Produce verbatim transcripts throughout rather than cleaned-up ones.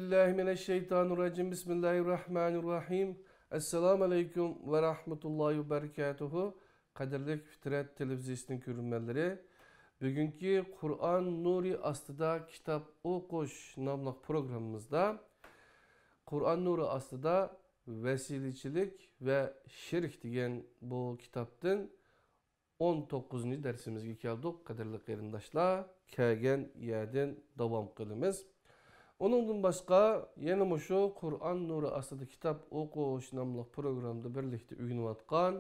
بىسمىللاھىمىنەششەيتانىرراجىم. بىسمىللاھىرراھمانىرراھىم. ئەسسالامۇ ئەلەيكۇم ۋە رەھمەتۇللاھى ۋە بەرىكاتۇھۇ. قەدىرلىك فىترەت تېلېۋىزىيىسىنىڭ كۆرۈرمەنلىرى، بۈگۈنكى قۇرئان نۇرى ئاستىدا كىتاب ئوقۇش ناملىق پروگراممىمىزدا قۇرئان نۇرى ئاستىدا ۋەسىلىچىلىك ۋە شىرك دېگەن بۇ كىتابتىن ئون توققۇزىنچى دەرسىمىزگە كەلدۇق، قەدىرلىك قېرىنداشلار. كەلگەن يەردىن داۋام قىلىمىز. ئۇنىڭدىن باشقا، يەنە مۇشۇ قۇرئان نۇرى ئاستىدا كىتاب ئوقۇش ناملىق پروگرامدا بىرلىكتە ئۆگىنىۋاتقان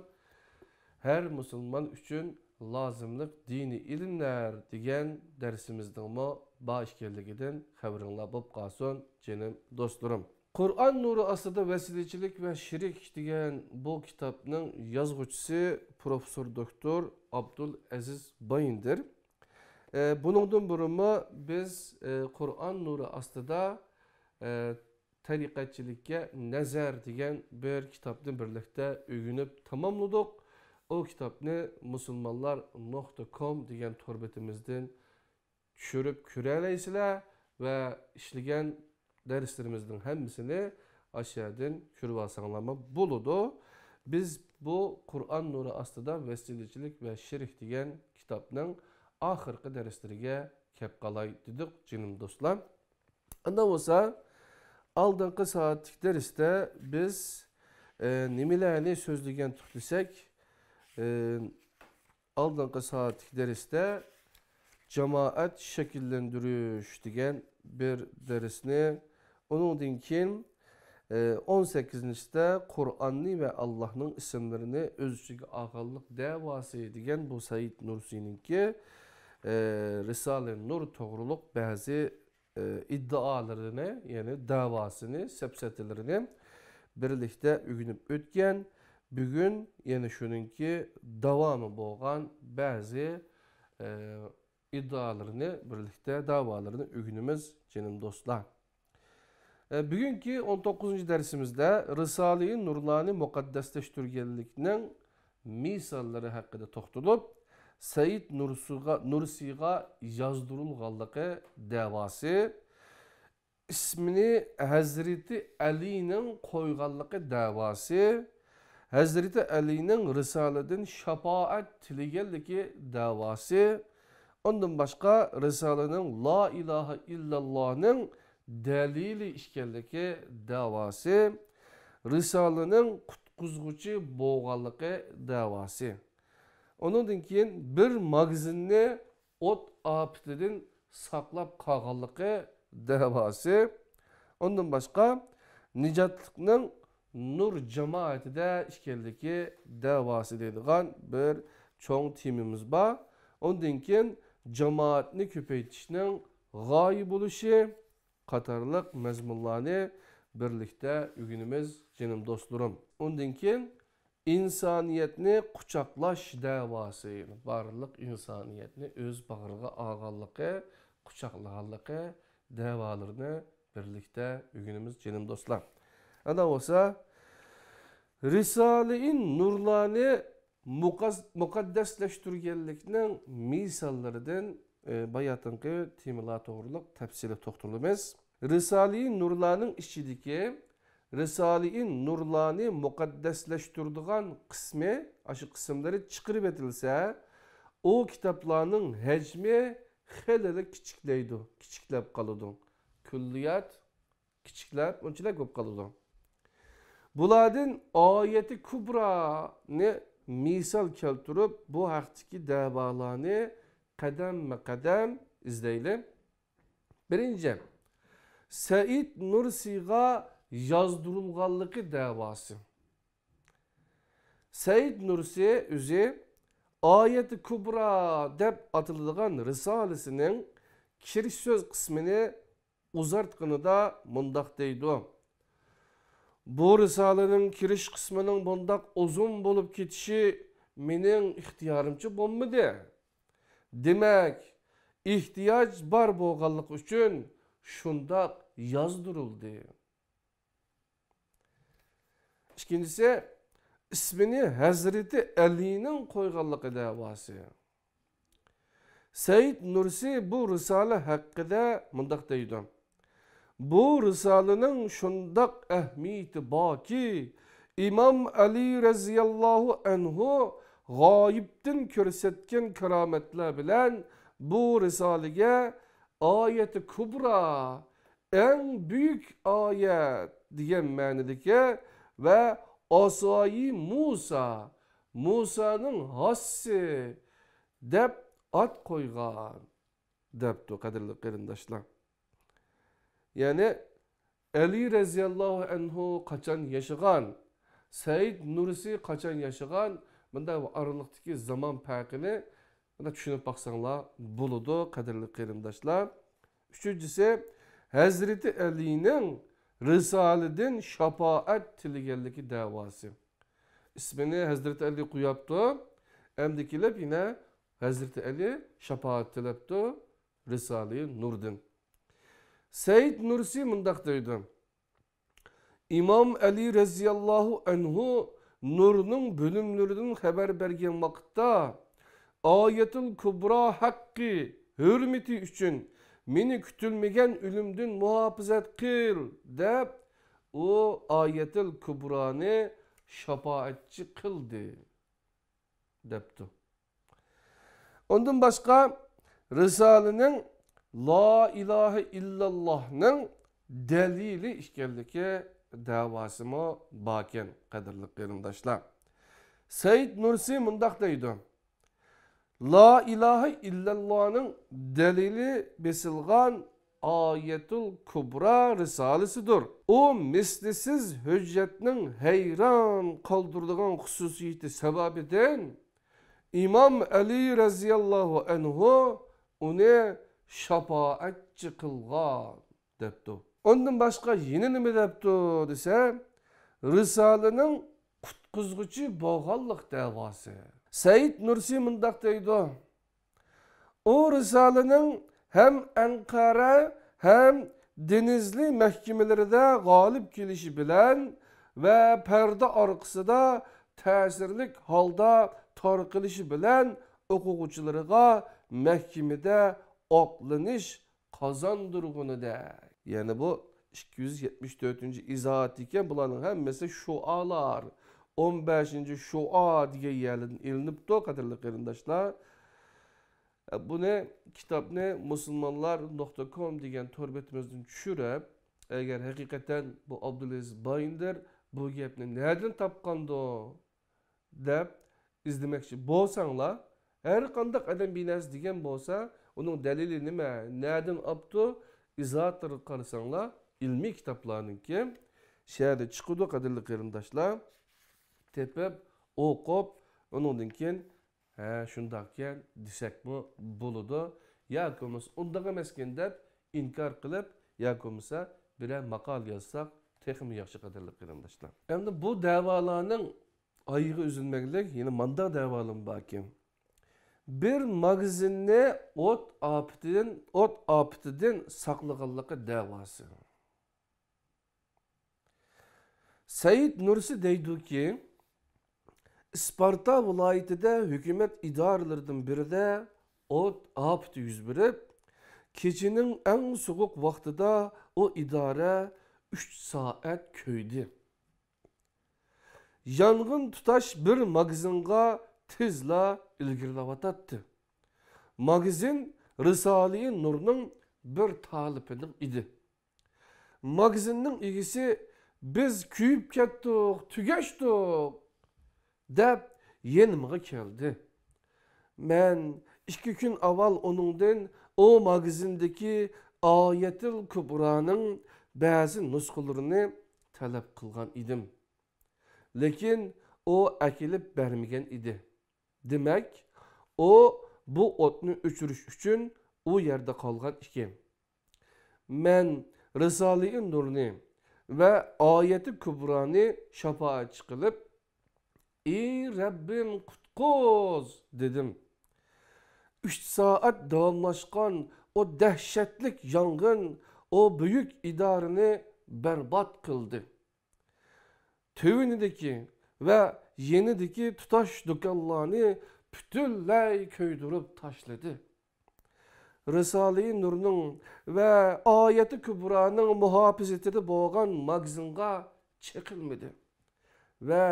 ھەر مۇسۇلمان ئۈچۈن لازىملىق دىنىي ئىلىملەر دېگەن دەرسىمىزنىڭمۇ بار ئىكەنلىكىدىن خەۋىرىڭلار بولۇپ قالسۇن، جېنىم دوستلىرىم. قۇرئان نۇرى ئاستىدا ۋەسىلىچىلىك ۋە شىرك دېگەن بۇ كىتابنىڭ يازغۇچىسى پروفېسسور دوكتور ئابدۇل ئەزىز بايىندىر. ئە، بۇنىڭدىن بۇرۇنمۇ بىز، ئە، قۇرئان نۇرى ئاستىدا، ئە، تەرىقەتچىلىككە نەزەر دېگەن بىر كىتابنى بىرلىكتە ئۆگىنىپ تاماملىدۇق. ئۇ كىتابنى مۇسۇلمانلار نۇقتا كوم دېگەن تور بېتىمىزدىن چۈشۈرۈپ كۆرەلەيسىلەر ۋە ئىشلىگەن دەرسلىرىمىزنىڭ ھەممىسىنى ئاشۇ يەردىن كۆرۈۋالساڭلارمۇ بولىدۇ. بىز بۇ قۇرئان نۇرى ئاستىدا ۋەسىلىچىلىك ۋە شىرك دېگەن كىتابنىڭ ئاخىرقى دەرسلىرىگە كەپ قالاي دېدۇق، جېنىم دوستلار. ئانداق بولسا، ئالدىنقى سائەتلىك دەرستە بىز، ئە، نېمىلەرنى سۆزلىگەنتۇق دېسەك، ئە، ئالدىنقى سائەتلىك دەرستە جامائەت شەكىللەندۈرۈش دېگەن بىر دەرسنى، ئۇنىڭدىن كېيىن، ئە، ئون سەككىزىنچىسىدە قۇرئاننى ۋە ئاللاھنىڭ ئىسىملىرىنى ئۆز ئىچىگە ئالغانلىق دەۋاسى دېگەن بۇ سەئىد نۇرسىنىڭكى، ئە، رىسالە نۇر توغرۇلۇق بەزى ئىدىئالىرىنى، يەنى دەۋاسىنى، سەپسەتىلىرىنى بىرلىكتە ئۆگىنىپ ئۆتكەن. بۈگۈن يەنە شۇنىڭكى داۋامى بولغان بەزى، ئە، ئىدىئالىرىنى بىرلىكتە، دەۋالىرىنى ئۆگىنىمىز، جېنىم دوستلار. ئە، بۈگۈنكى ئون توققۇزىنچى دەرسىمىزدە رىسالىئى نۇرلارنى مۇقەددەسلەشتۈرگەنلىكنىڭ مىساللىرى ھەققىدە توختىلىپ، سەئىد نۇرسىغا، نۇرسىغا يازدۇرۇلغانلىقى دەۋاسى، ئىسمىنى ھەزرىتى ئەلىنىڭ قويغانلىقى دەۋاسى، ھەزرىتى ئەلىنىڭ رىسالىدىن شاپائەت تىلىگەنلىكى دەۋاسى، ئۇندىن باشقا رىسالىنىڭ لا ئىلاھە ئىللاللانىڭ دەلىلى ئىكەنلىكى دەۋاسى، رىسالىنىڭ قۇتقۇزغۇچى بولغانلىقى دەۋاسى. ئۇنىڭدىن كېيىن بىر ماگىزىننى ئوت ئاپىتىدىن ساقلاپ قالغانلىقى دەۋاسى. ئۇندىن باشقا نىجاتلىقنىڭ نۇر جامائىتىدە ئىكەنلىكى دەۋاسى دەيدىغان بىر چوڭ تېمىمىز بار. ئۇندىن كېيىن جامائەتنى كۆپەيتىشنىڭ غايە بولۇشى قاتارلىق مەزمۇنلارنى بىرلىكتە ئۆگىنىمىز، جېنىم دوستلىرىم. ئۇندىن كېيىن ئىنسانىيەتنى قۇچاقلاش دەۋاسى، بارلىق ئىنسانىيەتنى ئۆز باغرىغا ئالغانلىقى، قۇچاقلىغانلىقى دەۋالىرىنى بىرلىكتە ئۆگىنىمىز، جېنىم دوستلار. ئانداق بولسا، رىسالىئى نۇرلارنى مۇقەس-، مۇقەددەسلەشتۈرگەنلىكنىڭ مىساللىرىدىن، ئى، باياتىنقى تېمىلار توغرۇلۇق تەپسىلىي توختىلىمىز. رىسالىئى نۇرلارنىڭ ئىچىدىكى رىسالىئى نۇرلارنى مۇقەددەسلەشتۈرىدىغان قىسمى، ئاشۇ قىسىملىرى چىقىرىۋېتىلسە، ئۇ كىتابلارنىڭ ھەجمى خېلىلا كىچىكلەيدۇ، كىچىكلەپ قالىدۇ. كۈللىيات كىچىكلەپ، ئۇنچىلىك بولۇپ قالىدۇ. بۇلاردىن ئايەتى كۇبرانى مىسال كەلتۈرۈپ، بۇ ھەقتىكى دەۋالارنى قەدەممۇ قەدەم ئىزدەيلى. بىرىنچى، سەئىد نۇرسىغا يازدۇرۇلغانلىقى دەۋاسى. سەئىد نۇرسى ئۆزى ئايەتى كۇبرا دەپ ئاتىلىدىغان رىسالىسىنىڭ كىرىش سۆز قىسمىنى ئۇزارتقىنىدا مۇنداق دەيدۇ: «بۇ رىسالىنىڭ كىرىش قىسمىنىڭ بۇنداق ئۇزۇن بولۇپ كېتىشى مېنىڭ ئىختىيارىمچە بولمىدى. دېمەك، ئېھتىياج بار بولغانلىقى ئۈچۈن شۇنداق يازدۇرۇلدى.» ئىككىنچىسى، ئىسمىنى ھەزرىتى ئەلىنىڭ قويغانلىقى دەۋاسى. سەئىد نۇرسى بۇ رىسالە ھەققىدە مۇنداق دەيدۇ: بۇ رىسالىنىڭ شۇنداق ئەھمىيىتى باركى، ئىمام ئەلى رەزىياللاھۇ ئەنھۇ غايىبتىن كۆرسەتكەن كارامەتلەر بىلەن بۇ رىسالىگە ئايەتى كۇبرا، ئەڭ بۈيۈك ئايەت دېگەن مەنىدىكى، ۋە ئاسايى مۇسا، مۇسانىڭ ھاسىسى دەپ ئات قويغان، دەپتۇ، قەدىرلىك قېرىنداشلار. يەنى ئەلى رەزىياللاھۇ ئەنھۇ قاچان ياشىغان، سەئىد نۇرسى قاچان ياشىغان، بۇنداق ئارىلىقتىكى زامان پەرقىنى بۇنداق چۈشىنىپ باقساڭلار بولىدۇ، قەدىرلىك قېرىنداشلار. ئۈچىنچىسى، ھەزرىتى ئەلىنىڭ رىسالىدىن شاپائەت تىلىگەنلىكى دەۋاسى. ئىسمىنى ھەزرىتى ئەلى قوياپتۇ، ئەمدى كېلىپ يەنە ھەزرىتى ئەلى شاپائەت تىلەپتۇ رىسالىي نۇردىن. سەئىد نۇرسى مۇنداق دەيدۇ: ئىمام ئەلى رەزىياللاھۇ ئەنھۇ نۇرنىڭ بۆلۈملىرىدىن خەۋەر بەرگەن ۋاقىتتا، ئايەتۇل كۇبرا ھەققى، ھۆرمىتى ئۈچۈن مېنى كۈتۈلمىگەن ئۆلۈمدىن مۇھاپىزەت قىل، دەپ، ئۇ ئايەتۇل كۇبرانى شاپائەتچى قىلدى، دەپتۇ. ئۇندىن باشقا، رىسالىنىڭ لا ئىلاھە ئىللاللاھنىڭ دەلىلى ئىكەنلىكى دەۋاسىمۇ باركەن، قەدىرلىك قېرىنداشلار. سەئىد نۇرسى مۇنداق دەيدۇ: لا ئىلاھە ئىللاللانىڭ دەلىلى بېسىلغان ئايەتۇل كۇبرا رىسالىسىدۇر. ئۇ مىسلىسىز ھۆججەتنىڭ ھەيران قالدۇرىدىغان خۇسۇسىيىتى سەۋەبىدىن، ئىمام ئەلى رەزىياللاھۇ ئەنھۇ ئۇنى شاپائەتچى قىلغان، دەپتۇ. ئۇندىن باشقا يەنە نېمە دەپتۇ دېسە، رىسالىنىڭ قۇتقۇزغۇچى بولغانلىق دەۋاسى. سەئىد نۇرسى مۇنداق دەيدۇ: ئۇ رىسالىنىڭ ھەم ئەنقەرە، ھەم دېنىزلى مەھكىمىلىرىدە غالىب كېلىشى بىلەن ۋە پەردە ئارقىسىدا تەسىرلىك ھالدا تارقىلىشى بىلەن ئوقۇغۇچىلىرىغا مەھكىمىدە ئاقلىنىش قازاندۇرغىنىدەك. يەنى بۇ ئىككى يۈز يەتمىش تۆتىنچى ئىزاھات ئىكەن، بۇلارنىڭ ھەممىسى شوئالار. ئون بەشىنچى شوئا دېگەن يەردىن ئېلىنىپتۇ، قەدىرلىك قېرىنداشلار. بۇنى، كىتابنى مۇسۇلمانلار نۇقتا كوم دېگەن تور بېتىمىزدىن چۈشۈرۈپ، ئەگەر ھەقىقەتەن بۇ ئابدۇلئەزىز بايىندىر بۇ گەپنى نەدىن تاپقاندۇ دەپ ئىزدىمەكچى بولساڭلار، ھەر قانداق ئادەم بىر نەرسە دېگەن بولسا، ئۇنىڭ دەلىلى نېمە، نەدىن ئاپتۇ، ئىزاھاتلىرىغا قارىساڭلار، ئىلمىي كىتابلارنىڭكى شۇ يەردە چىقىدۇ، قەدىرلىك قېرىنداشلار. تېپىپ، ئوقۇپ، ئۇنىڭدىن كېيىن، ھە، شۇنداقكەن دېسەكمۇ بولىدۇ. ياكى بولمىسا ئۇنداق ئەمەسكەن دەپ ئىنكار قىلىپ، ياكى بولمىسا بىرەر ماقالە يازساق تېخىمۇ ياخشى، قەدىرلىك قېرىنداشلار. ئەمدى بۇ دەۋالارنىڭ ئايىغى ئۈزۈلمەكلىك يەنە مانداق دەۋالىمۇ باركەن. بىر ماگىزىننى ئوت ئاپىتىدىن، ئوت ئاپىتىدىن ساقلىغانلىقى دەۋاسى. سەئىد نۇرسى دەيدۇكى، ئىسپارتا ۋىلايىتىدە ھۆكۈمەت ئىدارىلىرىدىن بىرىدە ئوت ئاپىتى يۈز بېرىپ، كېچىنىڭ ئەڭ سوغۇق ۋاقتىدا ئۇ ئىدارە ئۈچ سائەت كۆيدى. يانغىن تۇتاش بىر ماگىزىنغا تېزلا ئىلگىرىلەۋاتاتتى. ماگىزىن رىسالىئى نۇرنىڭ بىر تالىپىنىڭ ئىدى. ماگىزىننىڭ ئىگىسى، «بىز كۆيۈپ كەتتۇق، تۈگەشتۇق!» دەپ يېنىمغا كەلدى. مەن ئىككى كۈن ئاۋۋال ئۇنىڭدىن ئۇ ماگىزىندىكى ئايەتىل كۇبرانىڭ بەزى نۇسخىلىرىنى تەلەپ قىلغان ئىدىم. لېكىن ئۇ ئەكېلىپ بەرمىگەن ئىدى. دېمەك، ئۇ بۇ ئوتنى ئۆچۈرۈش ئۈچۈن ئۇ يەردە قالغان ئىكەن. مەن رىسالىئى نۇرنى ۋە ئايەتى كۇبرانى شاپائەتچى قىلىپ، «ئى رەببىم، قۇتقۇز!» دېدىم. ئۈچ سائەت داۋاملاشقان ئۇ دەھشەتلىك يانغىن ئۇ بۈيۈك ئىدارىنى بەربات قىلدى. تۆۋىنىدىكى ۋە يېنىدىكى تۇتاش دۇكانلارنى پۈتۈنلەي كۆيدۈرۈپ تاشلىدى. رىسالىئى نۇرنىڭ ۋە ئايەتى كۇبرانىڭ مۇھاپىزىتىدە بولغان ماگىزىنغا چېقىلمىدى ۋە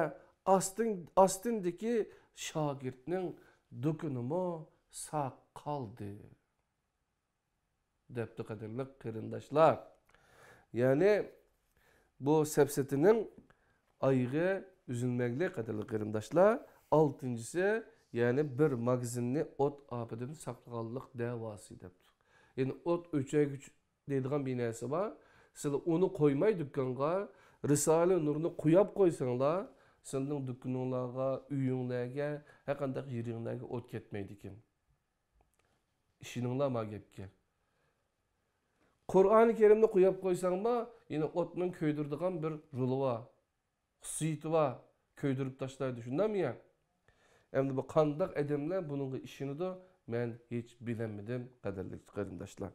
ئاستىن، ئاستىندىكى شاگىرتنىڭ دۇكىنىمۇ ساق قالدى. دەپتۇ، قەدىرلىك قېرىنداشلار. يەنى بۇ سەپسەتىنىڭ ئايىغى ئۈزۈلمەگلى، قەدىرلىك قېرىنداشلار. ئالتىنچىسى، يەنى بىر ماگىزىننى ئوت ئاپىتىدىن ساقلىغانلىق دەۋاسى دەپتۇ. يەنى ئوت ئۆچۈرگۈچ دەيدىغان بىر نەرسە بار. سىلەر ئۇنى قويماي دۇكانغا رىسالە نۇرنى قوياپ قويساڭلار، سىلەرنىڭ دۇكىنىڭلارغا، ئۆيۈڭلارگە، ھەرقانداق يېرىڭلارگە ئوت كەتمەيدىكەن. ئىشىنىڭلار ما گەپكە. قۇرئانى كەرىمنى قوياپ قويساڭما، يەنە ئوتنىڭ كۆيدۈرىدىغان بىر رولى بار، خۇسۇسىيىتى بار، كۆيدۈرۈپ تاشلايدۇ، شۇنداقمۇ يا؟ ئەمدى بۇ قانداق ئادەملەر بۇنىڭغا ئىشىنىدۇ، مەن ھېچ بىلەلمىدىم، قەدىرلىك قېرىنداشلار.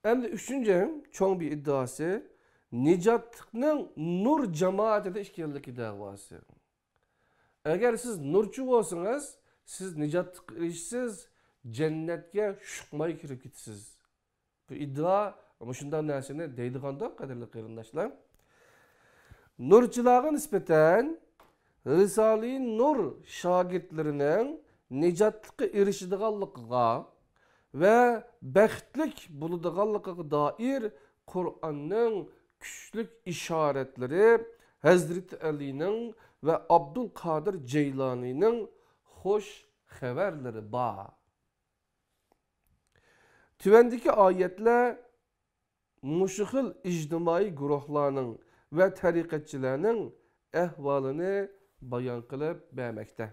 ئەمدى ئۈچىنچى چوڭ بىر ئىددىئاسى، نىجاتلىقنىڭ نۇر جامائىتىدە ئىكەنلىكى دەۋاسى. ئەگەر سىز نۇرچى بولسىڭىز، سىز نىجاتلىققا ئېرىشىسىز، جەننەتكە شۇقماي كىرىپ كېتىسىز. بۇ ئىددىئا مۇشۇنداق نەرسىنى دەيدىغاندۇ، قەدىرلىك قېرىنداشلار. نۇرچىلارغا نىسبەتەن رىسالىئى نۇر شاگىرتلىرىنىڭ نىجاتلىققا ئېرىشىدىغانلىقىغا ۋە بەختلىك بولىدىغانلىقىغا دائىر قۇرئاننىڭ كۈچلۈك ئىشارەتلىرى، ھەزرىتى ئەلىنىڭ ۋە ئابدۇل قادىر جەيلانىنىڭ خۇش خەۋەرلىرى بار. تۆۋەندىكى ئايەتلەر مۇشۇ خىل ئىجتىمائىي گۇرۇھلارنىڭ ۋە تەرىقەتچىلەرنىڭ ئەھۋالىنى بايان قىلىپ بەرمەكتە.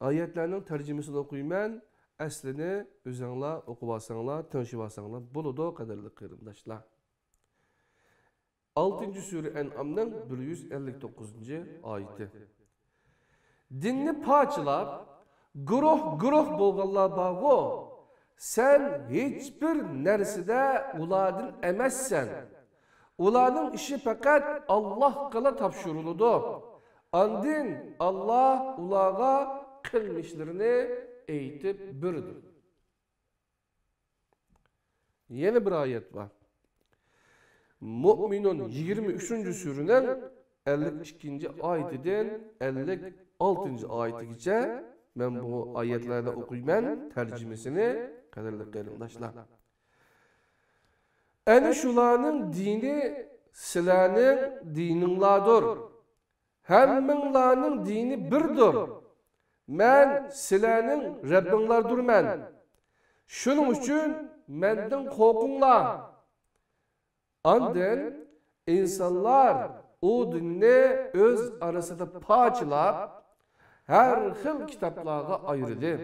ئايەتلەرنىڭ تەرجىمىسىنى ئوقۇيمەن، ئەسلىنى ئۆزۈڭلار ئوقۇۋالساڭلار، تىڭشىۋالساڭلار بولىدۇ، قەدىرلىك قېرىنداشلار. ئالتىنچى سۈرە ئەنئامنىڭ بىر يۈز ئەللىك توققۇزىنچى ئايىتى. دىننى پاچىلاپ، گۇرۇھ-گۇرۇھ بولغانلار بارغۇ، سەن ھېچبىر نەرسىدە ئۇلاردىن ئەمەسسەن. ئۇلارنىڭ ئىشى پەقەت ئاللاھقىلا تاپشۇرۇلىدۇ. ئاندىن ئاللاھ ئۇلارغا قىلمىشلىرىنى ئېيتىپ بېرىدۇ. يەنە بىر ئايەت بار. مۇئمىنۇن يىگىرمە ئۈچىنچى سۈرىنىڭ ئەللىك ئىككىنچى ئايىتىدىن ئەللىك ئالتىنچى ئايىتىگىچە مەن بۇ ئايەتلەرنى ئوقۇيمەن، تەرجىمىسىنى، قەدىرلىك قېرىنداشلار. ئەنە شۇلارنىڭ دىنى سىلەرنىڭ دىنىڭلاردۇر. ھەممىڭلارنىڭ دىنى بىردۇر. مەن سىلەرنىڭ رەببىڭلاردۇرمەن. شۇنىڭ ئۈچۈن مەندىن قورقۇڭلار. ئاندىن ئىنسانلار ئۇ دىننى ئۆز ئارىسىدا پاچىلاپ، ھەر خىل كىتابلارغا ئايرىدى.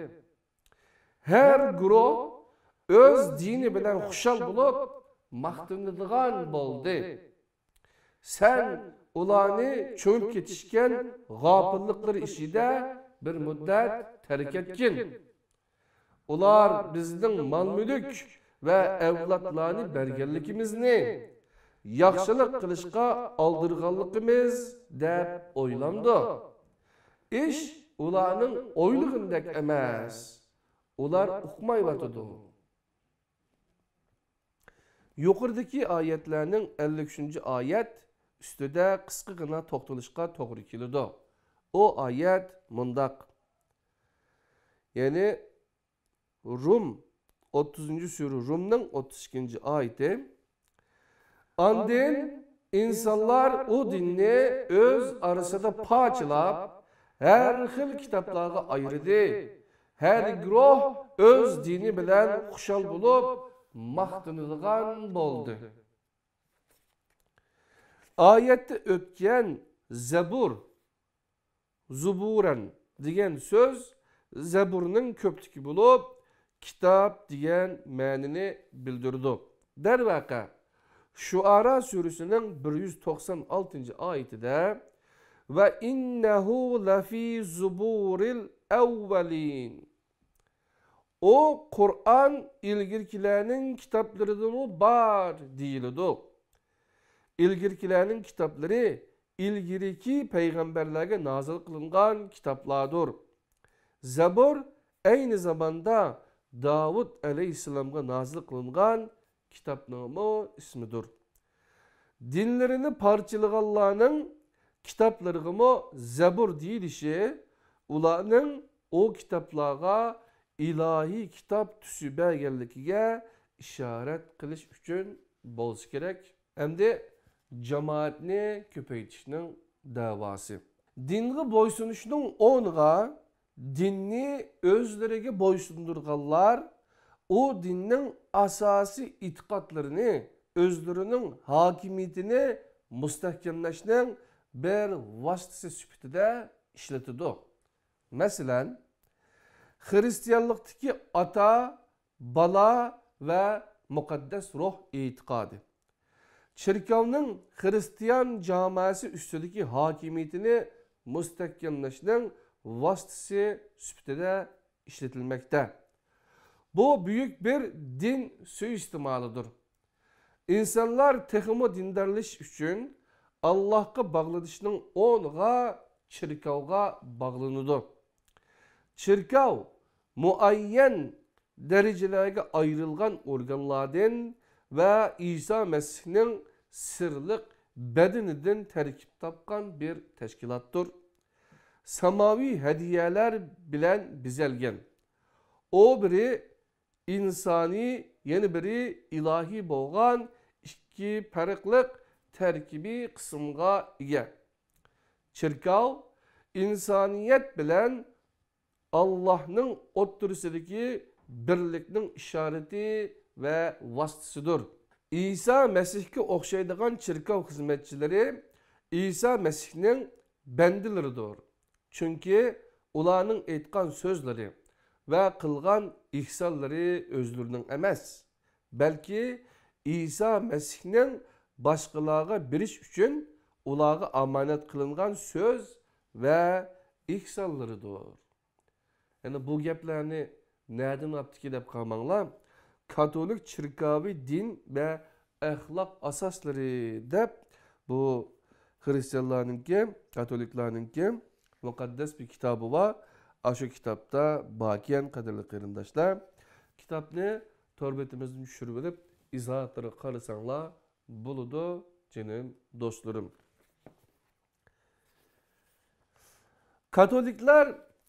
ھەر گۇرۇھ ئۆز دىنى بىلەن خۇشال بولۇپ، ماختىنىدىغان بولدى. سەن ئۇلارنى چۆمۈپ كېتىشكەن غاپىللىقلىرى ئىچىدە بىر مۇددەت تەرك ئەتكىن. ئۇلار بىزنىڭ مال-مۈلۈك ۋە ئەۋلادلارنى بەرگەنلىكىمىزنى، ياخشىلىق قىلىشقا ئالدىرىغانلىقىمىز دەپ ئويلامدۇ؟ ئىش ئۇلارنىڭ ئويلىغىنىدەك ئەمەس. ئۇلار ئۇقمايۋاتىدۇ. يۇقىرىدىكى ئايەتلەرنىڭ ئەللىك ئۈچىنچى ئايەت ئۈستىدە قىسقىغىنا توختىلىشقا توغرا كېلىدۇ. ئۇ ئايەت مۇنداق. يەنى رۇم، ئوتتۇزىنچى سۈرە رۇمنىڭ ئوتتۇز ئىككىنچى ئايىتى. ئاندىن ئىنسانلار ئۇ دىننى ئۆز ئارىسىدا پاچىلاپ، ھەر خىل كىتابلارغا ئايرىدى. ھەر گۇرۇھ ئۆز دىنى بىلەن خۇشال بولۇپ، ماختىنىدىغان بولدى. ئايەتتە ئۆتكەن زەبۇر، زۇبۇرەن دېگەن سۆز زەبۇرنىڭ كۆپلۈكى بولۇپ، كىتاب دېگەن مەنىنى بىلدۈرىدۇ. دەرۋەقە، شۇئارا سۈرىسىنىڭ بىر يۈز توقسان ئالتىنچى ئايىتىدە، «ۋە ئىننەھۇ لەفى زۇبۇرىل ئەۋۋەلىن.» ئۇ قۇرئان ئىلگىرىكىلەرنىڭ كىتابلىرىدىمۇ بار دېيىلىدۇ. ئىلگىرىكىلەرنىڭ كىتابلىرى ئىلگىرىكى پەيغەمبەرلەرگە نازىل قىلىنغان كىتابلاردۇر. زەبۇر ئەينى زاماندا داۋۇت ئەلەيھىسسالامغا نازىل قىلىنغان كىتابنىڭمۇ ئىسمىدۇر. دىنلىرىنى پارچىلىغانلارنىڭ كىتابلىرىغىمۇ زەبۇر دېيىلىشى ئۇلارنىڭ ئۇ كىتابلارغا ئىلاھىي كىتاب تۈسى بەرگەنلىكىگە ئىشارەت قىلىش ئۈچۈن بولسا كېرەك. ئەمدى جامائەتنى كۆپەيتىشنىڭ دەۋاسى. دىنغا بويسۇنۇشنىڭ ئورنىغا دىننى ئۆزلىرىگە بويسۇندۇرغانلار ئۇ دىننىڭ ئاساسىي ئېتىقادلىرىنى، ئۆزلىرىنىڭ ھاكىمىيىتىنى مۇستەھكەملەشنىڭ بىر ۋاسىتىسى سۈپىتىدە ئىشلىتىدۇ. مەسىلەن، خىرىستىيانلىقتىكى ئاتا، بالا ۋە مۇقەددەس روھ ئېتىقادى. چېركاۋنىڭ خىرىستىيان جامائەسى ئۈستىدىكى ھاكىمىيىتىنى مۇستەھكەملەشنىڭ ۋاسىتىسى سۈپىتىدە ئىشلىتىلمەكتە. بۇ بۈيۈك بىر دىن سۇيىئىستېمالىدۇر. ئىنسانلار تېخىمۇ دىندارلىشىش ئۈچۈن ئاللاھقا باغلىنىشنىڭ ئورنىغا چېركاۋغا باغلىنىدۇ. چېركاۋ مۇئەييەن دەرىجىلەرگە ئايرىلغان ئورگانلاردىن ۋە ئىسا مەسىھنىڭ سىرلىق بەدىنىدىن تەركىب تاپقان بىر تەشكىلاتتۇر. ساماۋىي ھەدىيەلەر بىلەن بېزەلگەن. ئۇ بىرى ئىنسانىي، يەنە بىرى ئىلاھىي بولغان ئىككى پەرقلىق تەركىبىي قىسىمغا ئىگە. چېركاۋ ئىنسانىيەت بىلەن ئاللاھنىڭ ئوتتۇرىسىدىكى بىرلىكنىڭ ئىشارىتى ۋە ۋاسىتىسىدۇر. ئىسا مەسىھكە ئوخشايدىغان چېركاۋ خىزمەتچىلىرى ئىسا مەسىھنىڭ بەندىلىرىدۇر. چۈنكى ئۇلارنىڭ ئېيتقان سۆزلىرى ۋە قىلغان ئېھسانلىرى ئۆزلىرىنىڭ ئەمەس، بەلكى ئىسا مەسىھنىڭ باشقىلارغا بېرىش ئۈچۈن ئۇلارغا ئامانەت قىلىنغان سۆز ۋە ئېھسانلىرىدۇر. يەنى بۇ گەپلەرنى نەدىن ئاپتىكى دەپ قارىماڭلار. كاتولىك چېركاۋى دىن ۋە ئەخلاق ئاساسلىرى دەپ بۇ خىرىستىيانلارنىڭكى، كاتولىكلارنىڭكى مۇقەددەس بىر كىتابى بار. ئاشۇ كىتابتا باركەن، قەدىرلىك قېرىنداشلار. كىتابنى تور بېتىمىزدىن چۈشۈرۈۋېلىپ، ئىزاھاتلىرىغا قارىساڭلار بولىدۇ، جېنىم دوستلىرىم. كاتولىكلار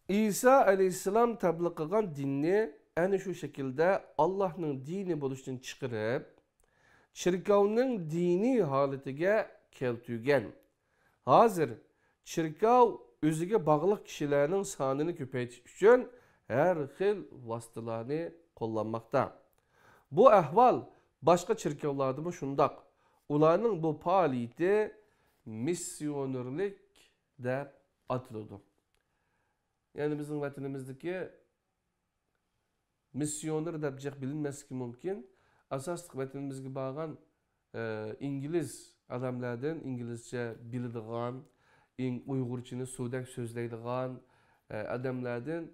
ئىسا ئەلەيھىسسالام تەبلىغ قىلغان دىننى ئەنە شۇ شەكىلدە ئاللاھنىڭ دىنى بولۇشتىن چىقىرىپ، چېركاۋنىڭ دىنىي ھالىتىگە كەلتۈرگەن. ھازىر چېركاۋ ئۆزىگە باغلىق كىشىلەرنىڭ سانىنى كۆپەيتىش ئۈچۈن ھەر خىل ۋاسىتىلارنى قوللانماقتا. بۇ ئەھۋال باشقا چېركاۋلاردىمۇ شۇنداق. ئۇلارنىڭ بۇ پائالىيىتى مىسسىيونېرلىك دەپ ئاتىلىدۇ. يەنى بىزنىڭ ۋەتىنىمىزدىكى مىسسىيونېر دەپ جىق بىلىنمەسلىكى مۇمكىن. ئاساسلىق ۋەتىنىمىزگە بارغان، ئە، ئىنگلىز ئادەملەردىن، ئىنگلىزچە بىلىدىغان، ئىن-، ئۇيغۇرچىنى سۇدەك سۆزلەيدىغان، ئە، ئادەملەردىن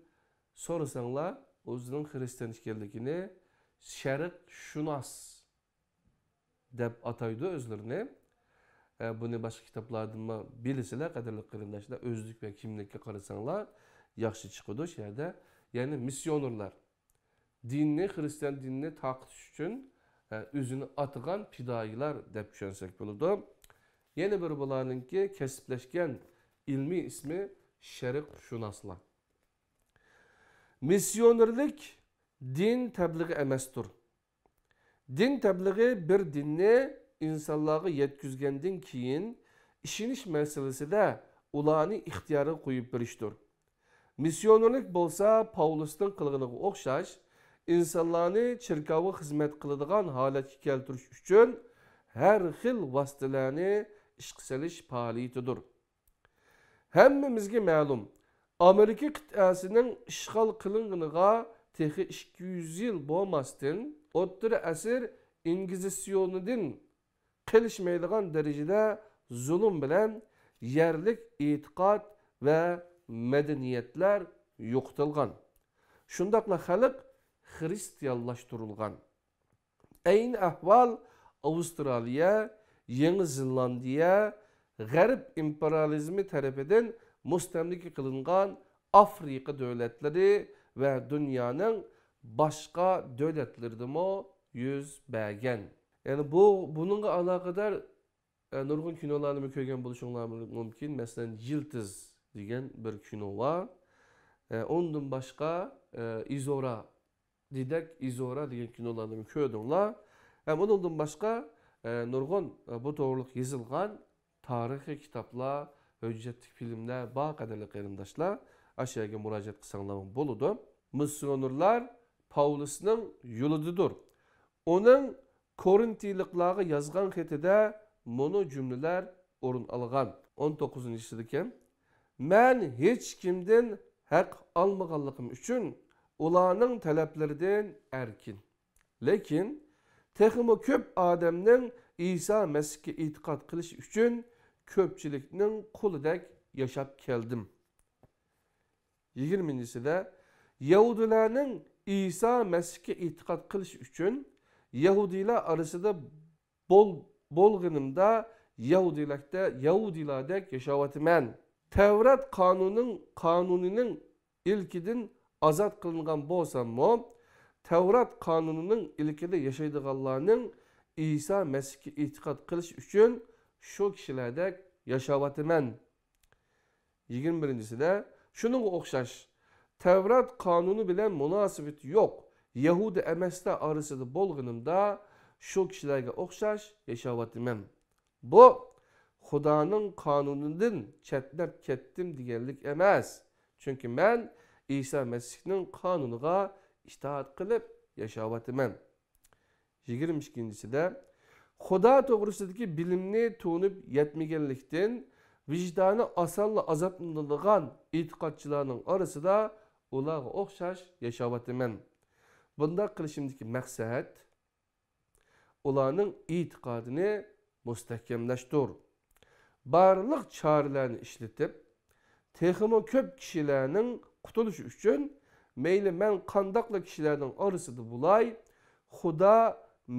سورىساڭلار، ئۆزىنىڭ خىرىستىيان ئىكەنلىكىنى شەرقشۇناس دەپ ئاتايدۇ ئۆزلىرىنى. ئە، بۇنى باشقا كىتابلاردىنمۇ بىلىسىلەر، قەدىرلىك قېرىنداشلار. ئۆزلۈك ۋە كىملىككە قارىساڭلار، ياخشى چىقىدۇ شۇ يەردە. يەنى مىسسىيونېرلار. دىننى، خىرىستىيان دىنىنى تارقىتىش ئۈچۈن، ئە، ئۆزىنى ئاتىغان پىدائىيلار دەپ چۈشەنسەك بولىدۇ. يەنە بىر بۇلارنىڭكى كەسىپلەشكەن ئىلمىي ئىسمى شەرقشۇناسلار. مىسسىيونېرلىك دىن تەبلىغى ئەمەستۇر. دىن تەبلىغى بىر دىننى ئىنسانلارغا يەتكۈزگەندىن كېيىن، ئىشىنىش مەسىلىسىدە ئۇلارنى ئىختىيارغا قويۇپ بېرىشتۇر. مىسسىيونېرلىك بولسا پاۋلۇسنىڭ قىلغىنىغا ئوخشاش، ئىنسانلارنى چېركاۋغا خىزمەت قىلىدىغان ھالەتكە كەلتۈرۈش ئۈچۈن ھەر خىل ۋاسىتىلەرنى ئىشقا سېلىش پائالىيىتىدۇر. ھەممىمىزگە مەلۇم، ئامېرىكا قىتئەسىنىڭ ئىشغال قىلىنغىنىغا تېخى ئىككى يۈز يىل بولماستىن، ئوتتۇرا ئەسىر ئىنكىزىتسىيونىدىن قېلىشمايدىغان دەرىجىدە زۇلۇم بىلەن يەرلىك ئېتىقاد ۋە مەدەنىيەتلەر يوقىتىلغان. شۇنداقلا خەلق خىرىستىيانلاشتۇرۇلغان. ئەينى ئەھۋال ئاۋسترالىيە، يېڭى زېلاندىيە، غەرب ئىمپېرىيالىزمى تەرىپىدىن مۇستەملىكە قىلىنغان ئافرىقا دۆلەتلىرى ۋە دۇنيانىڭ باشقا دۆلەتلىرىدىمۇ يۈز بەرگەن. يەنى بۇ، بۇنىڭغا ئالاقىدار ئە، نۇرغۇن كىنولارنىمۇ كۆرگەن بولۇشۇڭلار مۇمكىن. مەسىلەن، يىلتىز دېگەن بىر كىنو بار. ئە، ئۇندىن باشقا، ئە، ئىزورا، دېدەك ئىزورا دېگەن كىنولارنىمۇ كۆردۈڭلار. ھەم ئۇنىڭدىن باشقا، ئە، نۇرغۇن، ئە، بۇ توغرىلىق يېزىلغان تارىخىي كىتابلار، ھۆججەتلىك فىلىملەر بار، قەدىرلىك قېرىنداشلار. ئاشۇ يەرگە مۇراجىئەت قىلساڭلارمۇ بولىدۇ. مىسسىيونېرلار پاۋلۇسنىڭ يولىدىدۇر. ئۇنىڭ كورىنتىيلىقلارغا يازغان خېتىدە مۇنۇ جۈملىلەر ئورۇن ئالغان. ئون توققۇزىنچىسىدىكەن، مەن ھېچكىمدىن ھەق ئالمىغانلىقىم ئۈچۈن ئۇلارنىڭ تەلەپلىرىدىن ئەركىن. لېكىن تېخىمۇ كۆپ ئادەمنىڭ ئىسا مەسىھكە ئېتىقاد قىلىشى ئۈچۈن كۆپچىلىكنىڭ قۇلىدەك ياشاپ كەلدىم. يىگىرمىنچىسىدە، يەھۇدىيلارنىڭ ئىسا مەسىھكە ئېتىقاد قىلىشى ئۈچۈن يەھۇدىيلار ئارىسىدا بول-، بولغىنىمدا يەھۇدىيلەردە-، يەھۇدىيلاردەك ياشاۋاتىمەن. تەۋرات قانۇنىنىڭ، قانۇنىنىڭ ئىلكىدىن ئازاد قىلىنغان بولساممۇ، تەۋرات قانۇنىنىڭ ئىلكىدە ياشايدىغانلارنىڭ ئىسا مەسىھكە ئېتىقاد قىلىشى ئۈچۈن شۇ كىشىلەردەك ياشاۋاتىمەن. يىگىرمە بىرىنچىسىدە، شۇنىڭغا ئوخشاش، تەۋرات قانۇنى بىلەن مۇناسىۋىتى يوق يەھۇدىي ئەمەسلەر ئارىسىدا بولغىنىمدا، شۇ كىشىلەرگە ئوخشاش ياشاۋاتىمەن. بۇ، خۇدانىڭ قانۇنىدىن چەتنەپ كەتتىم دېگەنلىك ئەمەس، چۈنكى مەن ئىسا مەسىھنىڭ قانۇنىغا ئىتائەت قىلىپ ياشاۋاتىمەن. يىگىرمە ئىككىنچىسىدە، خۇدا توغرىسىدىكى بىلىمنى تونۇپ يەتمىگەنلىكتىن، ۋىجدانى ئاسانلا ئازابلىنىدىغان ئېتىقادچىلارنىڭ ئارىسىدا ئۇلارغا ئوخشاش ياشاۋاتىمەن. بۇنداق قىلىشىمدىكى مەقسەت، ئۇلارنىڭ ئېتىقادىنى مۇستەھكەملەشتۇر. بارلىق چارىلەرنى ئىشلىتىپ، تېخىمۇ كۆپ كىشىلەرنىڭ قۇتۇلۇشى ئۈچۈن، مەيلى مەن قانداقلا كىشىلەرنىڭ ئارىسىدا بولاي، خۇدا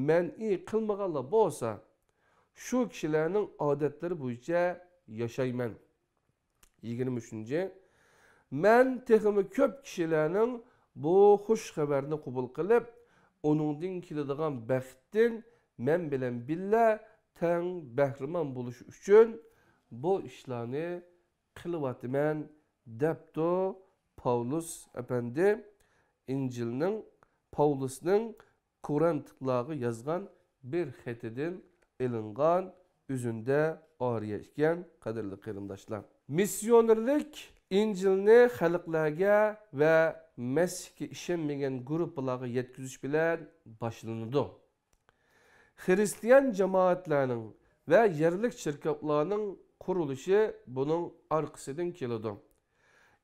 مەنئى قىلمىغانلا بولسا، شۇ كىشىلەرنىڭ ئادەتلىرى بويىچە ياشايمەن. يىگىرمە ئۈچىنچى، مەن تېخىمۇ كۆپ كىشىلەرنىڭ بۇ خۇش خەۋەرنى قوبۇل قىلىپ، ئۇنىڭدىن كېلىدىغان بەختتىن مەن بىلەن بىللە تەڭ بەھرىمەن بولۇشى ئۈچۈن بۇ ئىشلارنى قىلىۋاتىمەن، دەپتۇ پاۋلۇس ئەپەندى. ئىنجىلنىڭ، پاۋلۇسنىڭ كورىنتلارغا يازغان بىر خېتىدىن ئېلىنغان ئۈزۈندە ئارىيە ئىكەن، قەدىرلىك قېرىنداشلار. مىسسىيونېرلىك ئىنجىلنى خەلقلەرگە ۋە مەسىھكە ئىشەنمىگەن گۇرۇپپىلارغا يەتكۈزۈش بىلەن باشلىنىدۇ. خىرىستىيان جامائەتلەرنىڭ ۋە يەرلىك چېركاۋلارنىڭ قۇرۇلۇشى بۇنىڭ ئارقىسىدىن كېلىدۇ.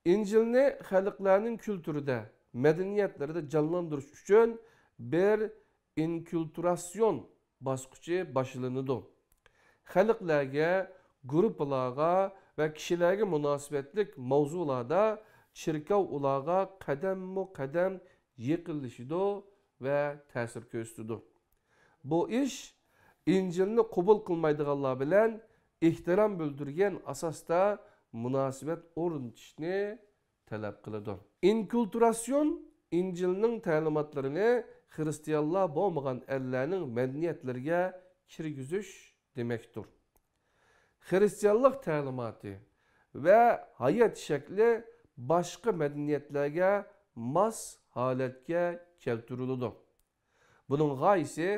ئىنجىلنى خەلقلەرنىڭ كۈلتۈرىدە، مەدەنىيەتلىرىدە جانلاندۇرۇش ئۈچۈن بىر ئىنكۇلتۇراتسىيون باسقۇچى باشلىنىدۇ. خەلقلەرگە، گۇرۇپپىلارغا ۋە كىشىلەرگە مۇناسىۋەتلىك ماۋزۇلاردا چېركاۋ ئۇلارغا قەدەممۇ قەدەم يېقىنلىشىدۇ ۋە تەسىر كۆرسىتىدۇ. بۇ ئىش ئىنجىلنى قوبۇل قىلمايدىغانلار بىلەن ئېھتىرام بىلدۈرگەن ئاساستا مۇناسىۋەت ئورنىتىشنى تەلەپ قىلىدۇ. ئىنكۇلتۇراتسىيون ئىنجىلنىڭ تەلىماتلىرىنى خىرىستىيانلار بولمىغان ئەللەرنىڭ مەدەنىيەتلىرىگە كىرگۈزۈش دېمەكتۇر. خىرىستىيانلىق تەلىماتى ۋە ھايات شەكلى باشقا مەدەنىيەتلەرگە ماس ھالەتكە كەلتۈرۈلىدۇ. بۇنىڭ غايىسى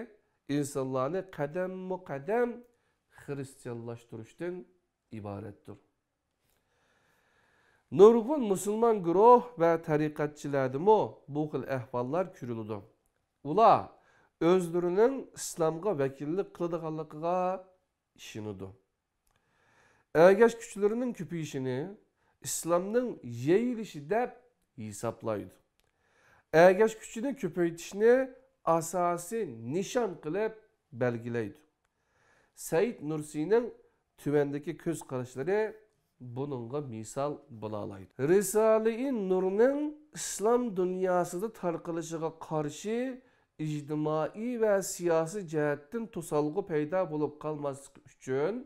ئىنسانلارنى قەدەممۇ قەدەم خىرىستىيانلاشتۇرۇشتىن ئىبارەتتۇر. نۇرغۇن مۇسۇلمان گۇرۇھ ۋە تەرىقەتچىلەردىمۇ بۇ خىل ئەھۋاللار كۆرۈلىدۇ. ئۇلار ئۆزلىرىنىڭ ئىسلامغا ۋەكىللىك قىلىدىغانلىقىغا ئىشىنىدۇ. ئەگەشكۈچىلىرىنىڭ كۆپىيىشىنى ئىسلامنىڭ يېيىلىشى دەپ ھېسابلايدۇ. ئەگەشكۈچىنى كۆپەيتىشنى ئاساسىي نىشان قىلىپ بەلگىلەيدۇ. سەئىد نۇرسىنىڭ تۆۋەندىكى كۆز قاراشلىرى بۇنىڭغا مىسال بولالايدۇ. رىسالىئى نۇرنىڭ ئىسلام دۇنياسىدا تارقىلىشىغا قارشى ئىجتىمائىي ۋە سىياسىي جەھەتتىن توسالغۇ پەيدا بولۇپ قالماسلىقى ئۈچۈن،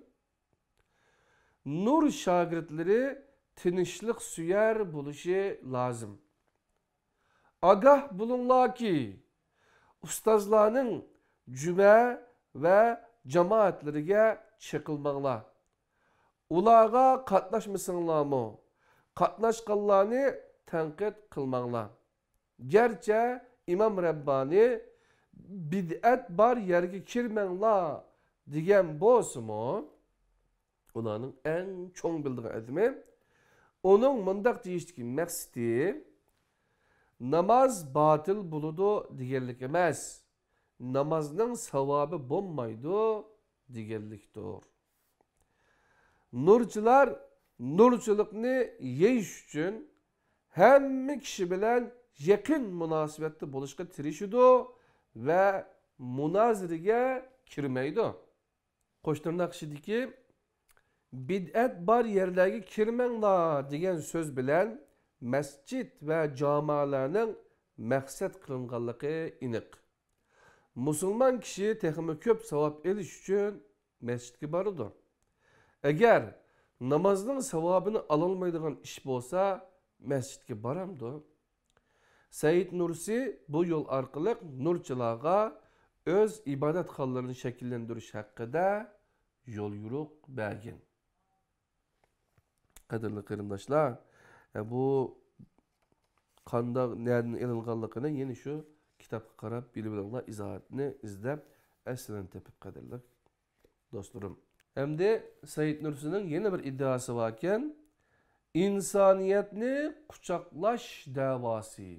نۇر شاگىرتلىرى تىنچلىقسۆيەر بولۇشى لازىم. ئاگاھ بولۇڭلاركى، ئۇستازلارنىڭ جۈمە ۋە جامائەتلىرىگە چېقىلماڭلار. ئۇلارغا قاتناشمىسىڭلارمۇ، قاتناشقانلارنى تەنقىد قىلماڭلار. گەرچە ئىمام رەببانى «بىدئەت بار يەرگە كىرمەڭلار» دېگەن بولسىمۇ، ئۇلارنىڭ ئەڭ چوڭ بىلىدىغان ئادىمى، ئۇنىڭ مۇنداق دېيىشتىكى مەقسىتى ناماز باتىل بولىدۇ دېگەنلىك ئەمەس، نامازنىڭ ساۋابى بولمايدۇ دېگەنلىكتۇر. نۇرچىلار نۇرچىلىقنى يېيىش ئۈچۈن ھەممە كىشى بىلەن يېقىن مۇناسىۋەتتە بولۇشقا تىرىشىدۇ ۋە مۇنازىرىگە كىرمەيدۇ. قوش تىرناق ئىچىدىكى «بىدئەت بار يەرلەرگە كىرمەڭلار» دېگەن سۆز بىلەن مەسچىت ۋە جامالارنىڭ مەقسەت قىلىنغانلىقى ئېنىق. مۇسۇلمان كىشى تېخىمۇ كۆپ ساۋاب ئېلىش ئۈچۈن مەسچىتكە بارىدۇ. ئەگەر نامازنىڭ ساۋابىنى ئالالمايدىغان ئىش بولسا، مەسچىتكە بارامدۇ؟ سەئىد نۇرسى بۇ يول ئارقىلىق نۇرچىلارغا ئۆز ئىبادەتخانىلىرىنى شەكىللەندۈرۈش ھەققىدە يوليورۇق بەرگەن. قەدىرلىك قېرىنداشلار، ئە، بۇ قانداق، نەدىن ئېلىنغانلىقىنى يەنە شۇ كىتابقا قاراپ بىلىۋېلىڭلار، ئىزاھاتنى ئىزدەپ، ئەسلىنى تېپىپ، قەدىرلىك دوستلىرىم. ئەمدى سەئىد نۇرسىنىڭ يەنە بىر ئىددىئاسى باركەن، ئىنسانىيەتنى قۇچاقلاش دەۋاسى.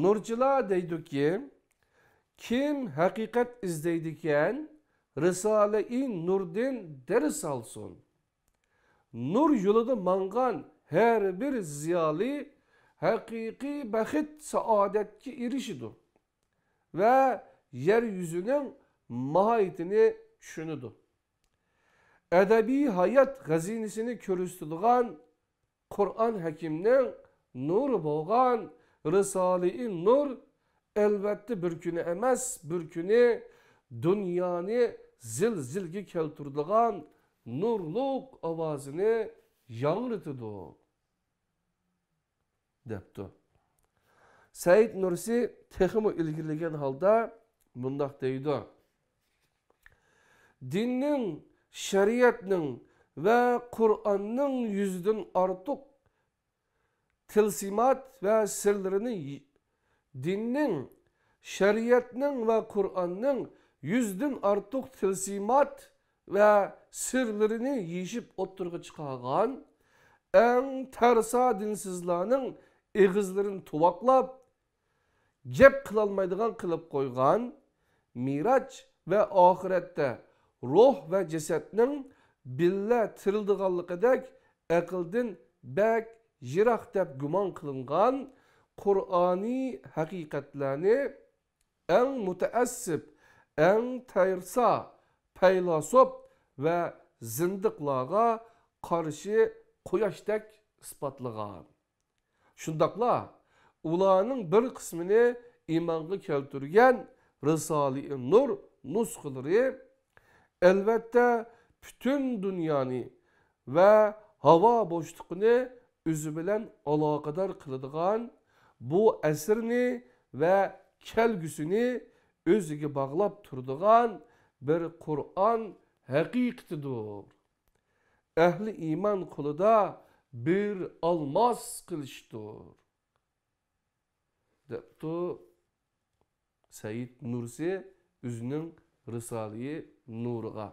نۇرچىلار دەيدۇكى، كىم ھەقىقەت ئىزدەيدىكەن، رىسالە-ئى نۇردىن دەرس ئالسۇن. نۇر يولىدا ماڭغان ھەر بىر زىيالىي ھەقىقىي بەخت، سائادەتكە ئېرىشىدۇ ۋە يەر يۈزىنىڭ ماھىيىتىنى چۈشىنىدۇ. ئەبەدىي ھايات خەزىنىسىنى كۆرسىتىدىغان قۇرئان ھەكىمنىڭ نۇرى بولغان رىسالە-ئى نۇر، ئەلۋەتتە، بىر كۈنى ئەمەس، بىر كۈنى دۇنيانى زىلزىلىگە كەلتۈرىدىغان نۇرلۇق ئاۋازىنى ياڭرىتىدۇ، دەپتۇ. سەئىد نۇرسى تېخىمۇ ئىلگىرىلىگەن ھالدا مۇنداق دەيدۇ: دىننىڭ، شەرىئەتنىڭ ۋە قۇرئاننىڭ يۈزدىن ئارتۇق تىلسىمات ۋە سىرلىرىنى، دىننىڭ، شەرىئەتنىڭ ۋە قۇرئاننىڭ يۈزدىن ئارتۇق تىلسىمات ۋە سىرلىرىنى يېشىپ ئوتتۇرىغا چىقارغان، ئەڭ تەرسا دىنسىزلارنىڭ ئېغىزلىرىنى تۇۋاقلاپ، گەپ قىلالمايدىغان قىلىپ قويغان، مىراج ۋە ئاخىرەتتە روھ ۋە جەسەتنىڭ بىللە تىرىلىدىغانلىقىدەك ئەقىلدىن بەك يىراق دەپ گۇمان قىلىنغان قۇرئانىي ھەقىقەتلەرنى ئەڭ مۇتەئەسسىپ، ئەڭ تەرسا پەيلاسوپ ۋە زىندىقلارغا قارشى قۇياشتەك ئىسپاتلىغان. شۇنداقلا ئۇلارنىڭ بىر قىسمىنى ئىمانغا كەلتۈرگەن رىسالە-ئى نۇر نۇسخىلىرى، ئەلۋەتتە، پۈتۈن دۇنيانى ۋە ھاۋا بوشلۇقىنى ئۆزى بىلەن ئالاقىدار قىلىدىغان، بۇ ئەسىرنى ۋە كەلگۈسىنى ئۆزىگە باغلاپ تۇرىدىغان بىر قۇرئان ھەقىقىتىدۇر. ئەھلى ئىمان قولىدا بىر ئالماس قىلىشتۇر، دەپتۇ سەئىد نۇرسى ئۆزىنىڭ رىسالە-ئى نۇرىغا.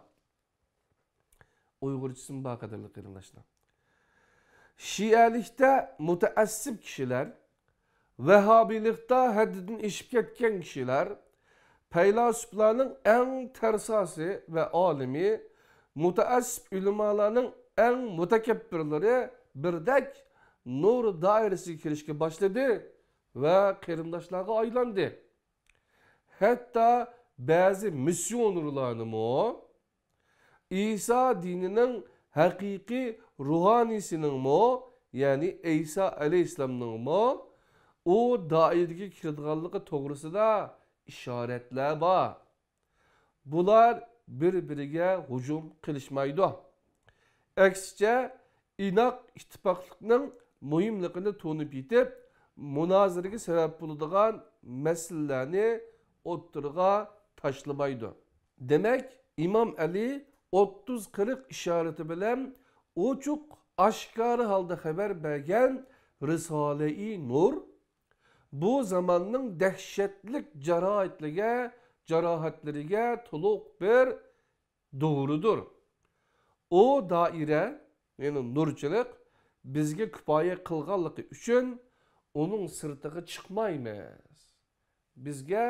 ئۇيغۇرچىسىمۇ بار، قەدىرلىك قېرىنداشلار. شىئەلىكتە مۇتەئەسسىپ كىشىلەر، ۋەھابىيلىقتا ھەددىدىن ئېشىپ كەتكەن كىشىلەر، پەيلاسوپلارنىڭ ئەڭ تەرساسى ۋە ئالىمى، مۇتەئەسسىپ ئۆلىمالارنىڭ ئەڭ مۇتەكەببىرلىرى بىردەك نۇر دائىرىسىگە كىرىشكە باشلىدى ۋە قېرىنداشلارغا ئايلاندى. ھەتتا بەزى مىسسىيونېرلارنىمۇ، ئىسا دىنىنىڭ ھەقىقىي روھانىيسىنىڭمۇ، يەنى ئەيسا ئەلەيھىسسالامنىڭمۇ ئۇ دائىرىگە كىرىدىغانلىقى توغرىسىدا ئىشارەتلەر بار. بۇلار بىر-بىرىگە ھۇجۇم قىلىشمايدۇ. ئەكسىچە، ئىناق ئىتتىپاقلىقنىڭ مۇھىملىقىنى تونۇپ يېتىپ، مۇنازىرىگە سەۋەب بولىدىغان مەسىلىلەرنى ئوتتۇرىغا تاشلىمايدۇ. دېمەك، ئىمام ئەلى ئوتتۇز قىرىق ئىشارىتى بىلەن ئوچۇق ئاشكارا ھالدا خەۋەر بەرگەن رىسالەئى نۇر بۇ زاماننىڭ دەھشەتلىك جاراھەتلىرىگە، جاراھەتلىرىگە تولۇق بىر دورىدۇر. ئۇ دائىرە، يەنى نۇرچىلىق بىزگە كۇپايە قىلغانلىقى ئۈچۈن ئۇنىڭ سىرتىغا چىقمايمىز. بىزگە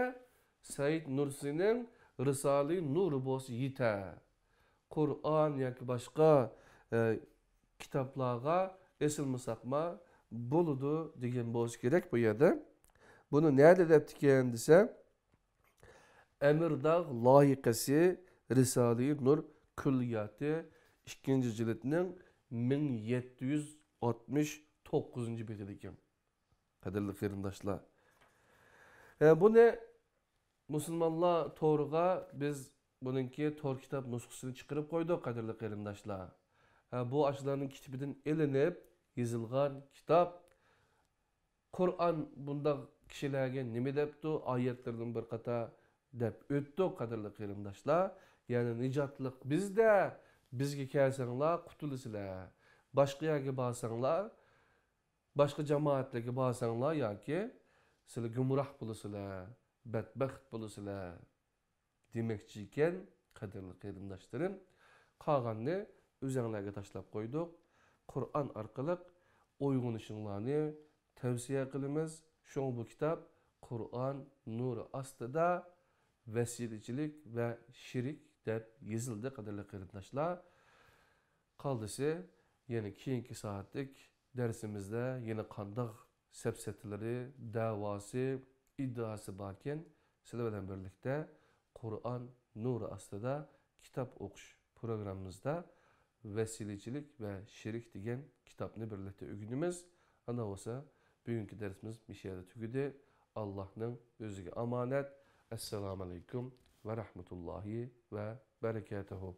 سەئىد نۇرسىنىڭ رىسالە نۇرى بولسا يېتەر. قۇرئان ياكى باشقا، ئە، كىتابلارغا ئېسىلمىساقما بولىدۇ دېگەن بولسا كېرەك بۇ يەردە. بۇنى نەدە دەپتىكەن دېسە، ئەمىرداغ لايىقەسى رىسالە نۇر كۈللىياتى ئىككىنچى جىلدنىڭ مىڭ يەتتە يۈز ئاتمىش توققۇزىنچى بېتىدىكەن. قەدىرلىك قېرىنداشلار، ئە، بۇنى مۇسۇلمانلار تورىغا بىز بۇنىڭكى تور كىتاب نۇسخىسىنى چىقىرىپ قويدۇق، قەدىرلىك قېرىنداشلار. ئە، بۇ ئاشۇلارنىڭ كىتابىدىن ئېلىنىپ يېزىلغان كىتاب. قۇرئان بۇنداق كىشىلەرگە نېمە دەپتۇ؟ ئايەتلىرىدىن بىر قاتار دەپ ئۆتتۇق، قەدىرلىك قېرىنداشلار. يەنى نىجاتلىق بىزدە، بىزگە كەلسەڭلار قۇتۇلىسىلەر. باشقا يەرگە بارساڭلار، باشقا جامائەتلەرگە بارساڭلار ياكى سىلەر گۇمراھ بولىسىلەر، بەتبەخت بولىسىلەر دېمەكچى ئىكەن، قەدىرلىك قېرىنداشلىرىم. قالغاننى ئۆزەڭلارگە تاشلاپ قويدۇق. قۇرئان ئارقىلىق ئويغىنىشىڭلارنى تەۋسىيە قىلىمىز. شۇڭا بۇ كىتاب قۇرئان نۇرى ئاستىدا ۋەسىلىچىلىك ۋە شېرىك دەپ يېزىلدى، قەدىرلىك قېرىنداشلار. قالدىسى يەنە كېيىنكى سائەتلىك دەرسىمىزدە يەنە قانداق سەپسەتىلىرى، دەۋاسى، ئىددىئاسى باركەن، سىلەر بىلەن بىرلىكتە قۇرئان نۇرى ئاستىدا كىتاب ئوقۇش پروگراممىمىزدا ۋەسىلىچىلىك ۋە شېرىك دېگەن كىتابنى بىرلىكتە ئۆگىنىمىز. ئانداق بولسا، بۈگۈنكى دەرسىمىز مۇشۇ يەردە تۈگىدى. ئاللاھنىڭ ئۆزىگە ئامانەت. ئەسسالامۇ ئەلەيكۇم ۋە رەھمەتۇللاھى ۋە بەرىكاتۇھۇ.